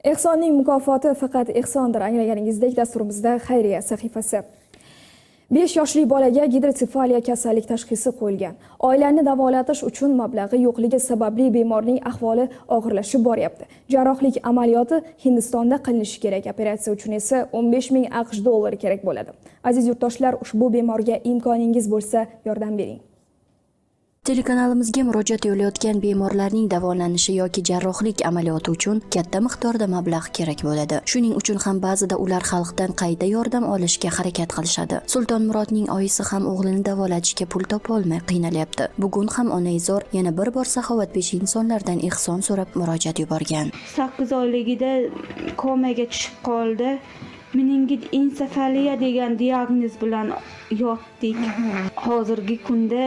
Ehsonning mukofoti faqat ehsondir. Anglaganingizdek, dasturimizda xayriya sahifasi. 5 yoshli bolaga gidrotsefaliya kasallik tashxisi qo'yilgan. Oilani davolatish uchun mablag'i yo'qligi sababli bemorning ahvoli og'irlashib boryapti. Jarrohlik amaliyoti Hindistonda qilinishi kerak. Operatsiya uchun esa 15 ming AQSh dollari kerak bo'ladi. Aziz yurtdoshlar, ushbu bemorga imkoningiz bo'lsa yordam bering. Telekanalimizga murojaat yo'llayotgan bemorlarning davolanishi yoki jarrohlik amaliyoti uchun katta miqdorda mablag' kerak bo'ladi. Shuning uchun ham ba'zida ular xalqdan qayta yordam olishga harakat qilishadi. Sulton Murodning oyisi ham o'g'lini davolatishga pul topolmay qiynalyapti. Bugun ham onaizor yana bir bor saxovatpesha insonlardan ehson so'rab murojaat yuborgan. 8 oyligida komaga tushib qoldi. Meningit ensefaliya degan diagnoz bilan yotdik. Hozirgi kunda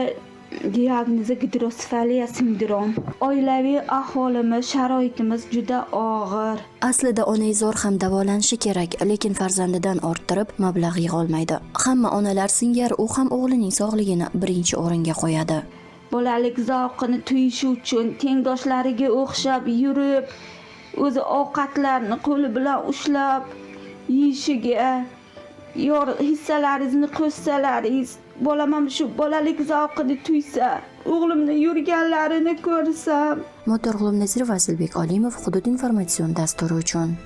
diagnozi gidrosefaliya sindrom. Oilaviy ahvolimiz, sharoitimiz juda og'ir. Aslida onaizor ham davolanishi kerak, lekin farzandidan orttirib mablag' yig'olmaydi. Hamma onalar singari u ham o'g'lining sog'ligini birinchi o'ringa qo'yadi. Bolalik zavqini tuyishi uchun tengdoshlariga o'xshab yurib, o'zi ovqatlarni qo'li bilan ushlab yeyishiga yor hissalaringizni qo'shsalaringiz, bolam ham shu bolalik zavqini tuysa, o'g'limni yurganlarini ko'rsam. Motor G'ulomnazirova, Asilbek Olimov, Hudud informatsion dasturi uchun.